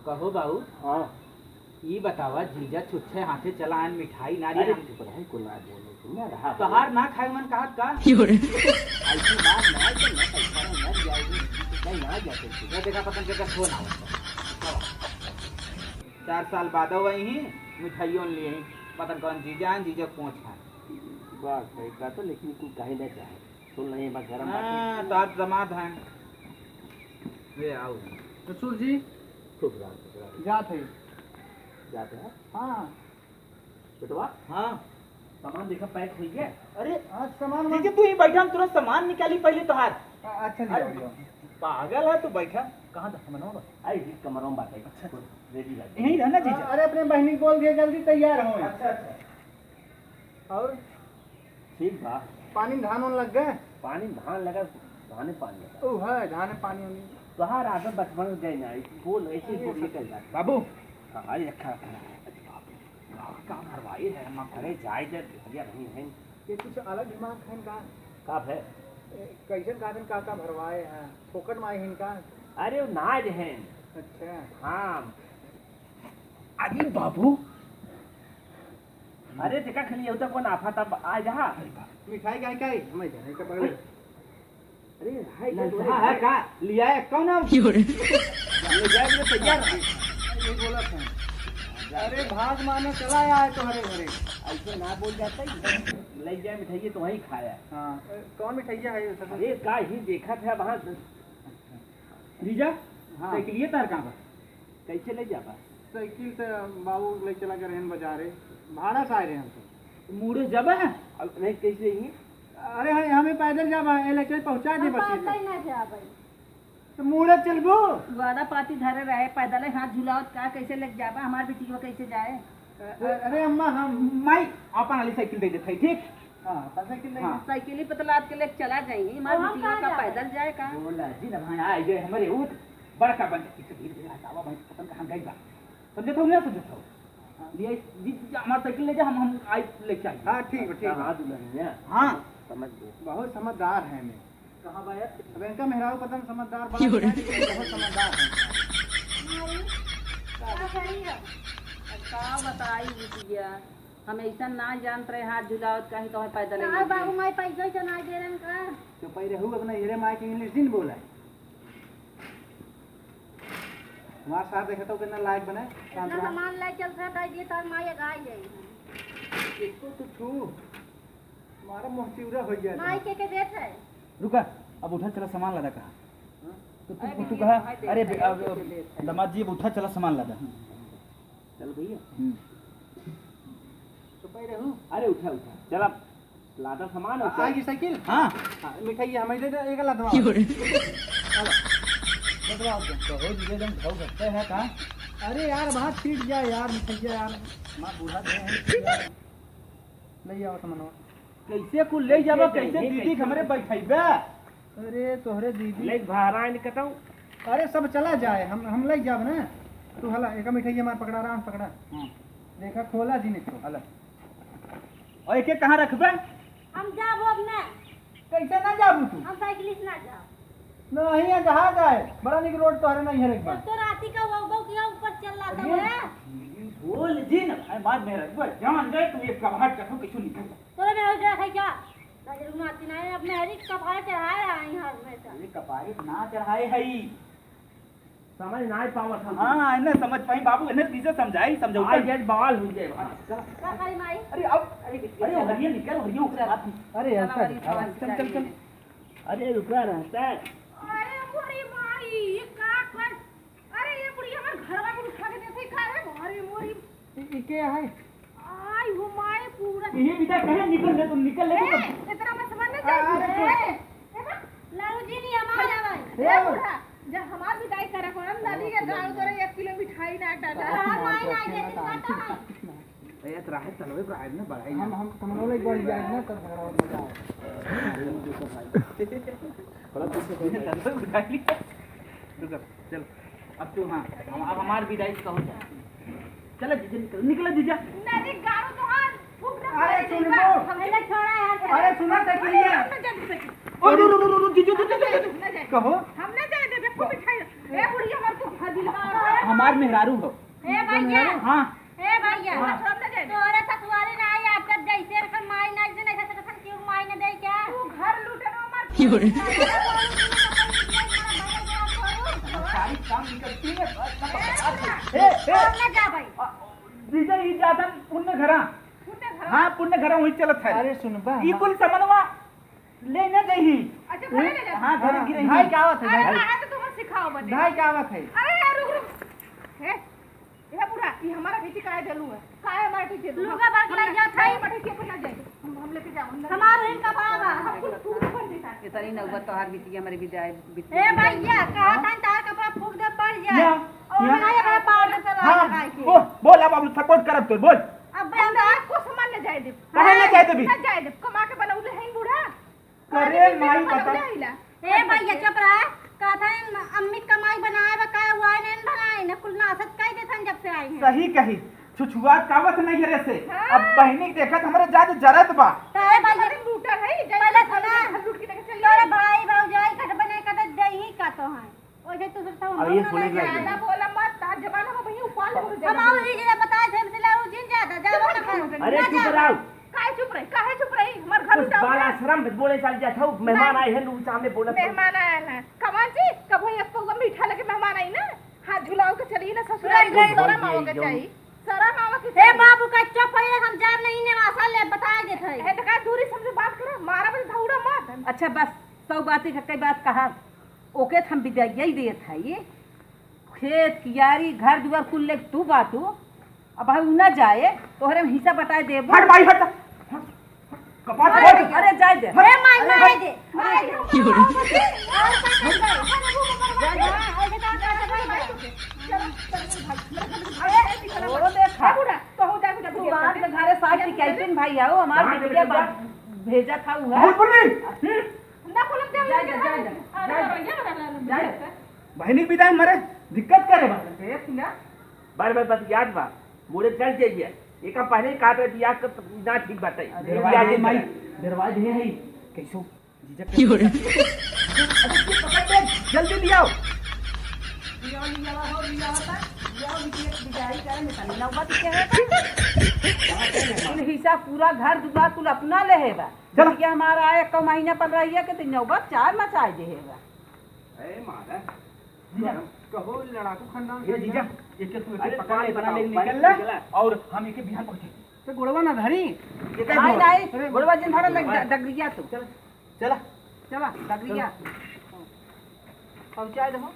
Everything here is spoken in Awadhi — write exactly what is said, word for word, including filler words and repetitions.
कहो बाबू। हाँ। ई बतावा, जीजा छुच्छे हाथे चला आन, मिठाई ना अरे, लिया। चुप रहे, को ना बोले, को ना रहा। तोहार ना खाए मन कहत का? क्यों रे? ऐसी बात ना है, तो ना पैसा ना, ना जाएगी, नहीं, ना जा सकती। ये देखा, पतन के फोन आवत है। चार साल बाद वही मिठाइयों लिए, पतन कौन जीजा आन, जीजा पहुँच खाए। बात सही बात है, लेकिन तू कहीं ना चाहे। सुन नहीं, बस गरम बात है। हाँ, तो आज जमात है। ले आओ। ससुर जी। खुश रहो, खुश रहो। जात है। जात है? हाँ। बेटवा? हाँ। सामान देखा, पैक हो गया। अरे, हाँ, सामान वामान। जीजा, तू ही बैठा, हम तुरंत सामान निकाली पहले तोहार। अ-, अच्छा, ले अरे, आओ, ले आओ। पागल है तू, बैठा। कहाँ था सामान वामान? आई, इस कमरा में बात है। अच्छा, अच्छा। रेडी रह। यहीं रहना, जीजा। अरे, अपने बहनी को बोल दिया, जल्दी तैयार हो। अच्छा, अच्छा। और? ठीक बा। पानी में धान वान लग गए? पानी में धान लगा, धाने पानी लगा। ओ है, धाने पानी वानी। तोहार आदत बचपन से गए ना, बोल, ऐसे ही अरे बोल के चल जाते। बाबू। हाँ, अरे रखा, रखा, रखा। अरे बाप रे, का, का भरवाई है, हम अरे जाए दे, भैया नहीं है। ये कुछ अलग दिमाग है इनका। का है? ए, कैसन का दिन का, का भरवाए हैं, फोकट में आए हैं इनका। अरे वो नाज हैं। अच्छा। हाँ। अरे बाबू, अरे देखा खाली, यहू तक कौन आफत अब आ जा। मिठाई काहे काहे? हमें जाने का पकड़। अरे हाय, ललचा है का? लिया है कौन अब? क्यों रे? ले जाए, ले तैयार है। ये बोला था। अरे भाग माने चला आया है तुम्हारे घरे। ऐसे ना बोल जाता ही। ले जाए मिठाई तो वहीं खाया। हाँ, कौन मिठाइया है ये सब? अरे का ही देखा था वहाँ। जीजा, हाँ। साइकिलिया तार कहाँ बा? कैसे ले जाबा? साइकिल से बाबू ले चला गए रहन बाजारे, भाड़ा से आए रहे हम तो। मूड़े जाबा? अब नहीं, कैसे ही? अरे, हम, हमें पैदल जाबा, ये लेके पहुँचा दे हम बस पैदल इधर। ना जाबे। तो मूड़े चलबो? वादा पाती धरे रहे, पैदल हाथ झुलावत का, कैसे लेके जाबा? हमार बेटिया कैसे जाए? अ-, अ-, अरे अम्मा, हम माई, आपन वाली साइकिल दे देत है, ठीक? हाँ, तो साइकिल ले हाँ। साइकिल ही पे तो लाद के लेके चला जाई, हमार तो हम बिटिया कहाँ का जाए? पैदल जाए का? बोला जी ना भाई, आ गए हमारे ऊँट, बड़का बन के पीछे धीरे धीरे हटावा भाई, पता नहीं कहाँ गई बा। समझे तो ना समझे तो? हाँ। लिए जी, जी, हमार साइकिल ले जा, हम, हम आई लेके आई। हाँ, ठीक है, ठीक है। हाँ, दुल्हनिया। हाँ। समझ गए। बहुत समझदार है मैं। कहाँ बा यार? अब इनका मेहरारू पता नहीं समझदार बा कि नहीं, लेकिन बहुत समझदार है। माई, का करी अब? अब का बताई बिटिया, हम ऐसा ना जानत रहे, हाथ झुलावत कहीं तो पैदल का आई बाबू, माई पैसा ही तो ना दे रहे हैं का? तो पै रहू अपना हेरे माई के इंग्लिश दिन बोला है। हमार साथ देखा तो कितना लायक बने। इतना सामान ले चल था, दे दिए तो माई गाय जाई। इसको तो छू। हमारा मुँह चिउरा हो गया। माई के के देत है? रुका, अब उठा चला सामान लादा कहा। हाँ? तो तू, अरे तू भैया, कहा, भाई देख अरे रहे बे-, हैं, अब, कैसे देख रहे हैं। दामाद जी, अब उठा चला सामान लादा। चल भैया। हम्म। तो पै रहू। अरे उठा, उठा। चला, लादा सामान आ, उठा। आ गई साइकिल? हाँ। हाँ, मिठाई हमें दे दे, एक लात मार। क्यों रे? चलो। बदलाओ तुम। कहो जी, एकदम भाव घटते हैं का? अरे यार, बात छीट गया यार, मिठाई यार। माँ बूढ़ा दे हैं। ले आओ सामानवा। कैसे कुल ले जाबा, कैसे कैसे दीदी के हमरे बैठैबे? अरे तोहरे दीदी। ले भारा निकटाऊ। अरे सब चला जाए, हम, हम ले जाब ना। तू हला, एक मिठाई हमार पकड़ा, आराम पकड़ा। हाँ। देखा खोला जी निकलो, हला। और एक एक कहाँ रखबे? हम जाबो अब ना। कैसे ना जाबू तू? हम साइकिल से ना जाब। नहीं, यहाँ कहाँ जाए? बड़ा निक रोड तोहरे नहीं है एक बार। तो राती का वो बहू किया ऊपर चल रहा था अरे, वो। बोल जी ना, भाई, बाद में रख, बस जान जाए तू, एक कबाड़ का तो किसी निकल जा। तोरे में हो गया है क्या? नजर में आती नहीं, अपने हरी कपार चढ़ाए आई हर हमेशा। अरे, कपारे ना चढ़ाए है ई। समझ ना पावत हम। हाँ, इन्हें समझ पाई बाबू, इन्हें कैसे समझाई, समझाऊ आई कर। जज बवाल हो जाए। चल। का करी माई? अरे, अब, अरे, अरे, हरिया निकल, हरिया उतरे बात। अरे, चल, ऐसा हमारी नहीं। समझ चल, चल, चल। चाहिए। अरे, रुका रहता है। अरे, मोरी माई, ये का कर अरे, ये बुढ़िया हमार घरवा में उठा के देखे का रे? अरे, मोरी। ई, ई के है? आई हो माय, पूरा। ये विदा कहे निकल ले, तुम निकल ले, ए, तुम। इतना मत समझ में अरे, जाए। अरे, ए, ए, बा, लालू जी नहीं हमार आवे। ए, ए, बूढ़ा, जब हमार विदाई करे को हम दादी के गाँव तोरे एक किलो मिठाई ना डाला। हाँ, नहीं, नहीं, ये तो काटा है। ए, तो राहे तलवे पर आए ना, बढ़ाई हम, ना। हम, हम लोग एक बार जाए ना, तब झगड़ा हो, मजा आए। थोड़ा पीछे बैठ। तलवे उठा लिया। रुको, चलो। अब तू, हाँ, हम, अब हमार विदाई का हो जाए। चलो जीजा, निकलो, निकलो जीजा। नहीं, गाड़ू तो हाथ फूक रहा अरे है, सुन जीजा। लो। हम पहले छोड़ा है, अरे सुनो तो, के लिए। हम ना जा सकते। ओ, रो, रो, रो, रो, जीजा, जीजा, जीजा, जीजा। ना जाए। कहो। हम ना जाए देबे, खूब मिठाई। ए बुढ़िया, हमार तो भागिल बा। हमार मेहरारू हो। ए भैया। हाँ। ए भैया। हाँ। तोहरे ससुरारी ना आई, आपका जैसे रकम माई ना, ऐसे नहीं सकत हम क्यों माई ना दे क्या? तू घर लूटे ना, हमार क्यों रे? सारी काम निकलती है, बस ना बता दे। ए, ए। ना जा भाई। आ, जीजा, ई जातन पुण्य घरा। पुण्य घरा? हाँ, पुण्य घरा वही चलत है। अरे सुनबा, ई कुल समनवा ले ना जइही। अच्छा, घरे ले जा। हाँ, घरे हाँ, गिरही। भाई का आवत है, अरे, भाई? कहाँ तो तुम्हें सिखाओ बने। भाई का आवत है? अरे यार, रुक, रुक। हे, ये बूढ़ा, ये हमारा बेटी काहे देलू है? काहे हमारा बेटी देलू? लुगा बार के लग जात है। हमारा बेटी अपन ना जाए। हम, हम लेके जाओ, हम हमार इनका बाबा। हम कुल तू कर देता है। इतनी नौबत तोहार बीती, हमारी बीती आए, बीती ए आए। भैया, कहा था तार कपड़ा फूंक दे, पड़ जाए। या, और या। हमारे कपड़ा पार दे, चला हाँ, लगाए के। बो-, बोल, अब हम support करब तो, बोल। अब हम तो कुछ मन न जाए दे। काहे ना जाए देबी? ना जाए दे, कमा के बनौले हैं बूढ़ा। करे माई बता। ए भैया, चुप रहा। कहत है, अम्मी कमाई बनाए बा, का हुआ है, नहीं बनाए, न कुल नासत कह देथन जब से आई हैं। सही कही, छुछुआ कावत नहीं है रे से। हाँ। अब बहिनी के देखत हमरे जादे जरत बा। तो ए भैया, पहले लूटा है, जब पहले सुना। घर लूट के लेके चल तोरे भाई भौजाई कट बने कट देही का तो है। ओजे तू सब अब ये हम सुने ना लगे। ज्यादा बोला मत, तार जमाना में भैया उपाल हो जाए। हम और जी जरा बता दे, हम दिला वो जिन ज्यादा, ज्यादा ना कर। अरे ना चुप जा। रहो। काहे चुप रही, काहे चुप रही? हमार घर कुछ उठाओ बाल ना। आश्रम में बोले चल जात हो, मेहमान नहीं। आए हैं, लोग सामने बोलत हो। मेहमान आए हैं। कमान जी, कबो एक पौवा मीठा लेके मेहमान आई ना, हाथ झुलाओ के चली ना ससुराल नहीं, में, नहीं। शरम आवे के चाहिए। शरम आवे के ए चाहिए। बाबू का चुप है, हम जाब नहीं नेवासा ले, बता देत है। ए, तो का दूरी से हमसे बात करो, मारा बस धौड़ा मत। अच्छा बस, सौ बात ही कई बात कहा, ओके तो हम विदाई देत है। खेत कियारी घर दुआर कुल लेके तू बाटू, अब भाई उ ना जाए, तोहरे में हिस्सा बटाए देबो। हट माई, हट। कपाट अरे, फोड़। अरे, जाए दे। ए, माई, अरे, माई दे, माई दे। और का करबे? अरे, ओ देखा। ए, बूढ़ा, कहूँ जाए, बूढ़ा, तू बूढ़ा, बात बूढ़ा। में घरे साथ की कैप्टन भाई आओ, हमार वहाँ बिटिया के बाप भेजा था हुआ। बहुत बोल रही। हम्म। ना बोलत जाए, जाए दे, जाए दे, जाए दे, जाए दे। जाए दे। बहिनी के विदाई मरे दिक्कत करे बा। देख ना। बार बार बतियात बा, मोरे चल जाइए। एका पहले ही कहत रहे बियाह कर ना ठीक बात है। अरे बियाह दरवाजे नहीं माई, करे। दरवाजे है, कैसो जीजा के अरे पकड़ दे, जल्दी लियाओ। लियाओ, लियाओ, हो, लियाओ, लियाओ, बिटिया के बिदाई करे में तनी नौबत के है। कुल हिस्सा पूरा घर दुआर कुल अपना ले है बा। चलो। बिटिया हमारा आए, एक महीना पर रहिए के तो नौबत चार मचाए दे है बा। ए मारा, जीजा। कहो लड़ाकू खानदान ए का जीजा, जीजा। एके तू एके अरे पकड़ ले, बाप रे, बना ले, बाप, निकल बाप ले। निकला। और हम एके बिहान पहुंचे। तो गोड़वा ना धरी। एके नहीं, गोड़। नहीं, अरे। गोड़वा जिन धरा लग, अरे। डगरिया तू। चल, चला। चला, डगरिया। चला। पहुंचा दे हो।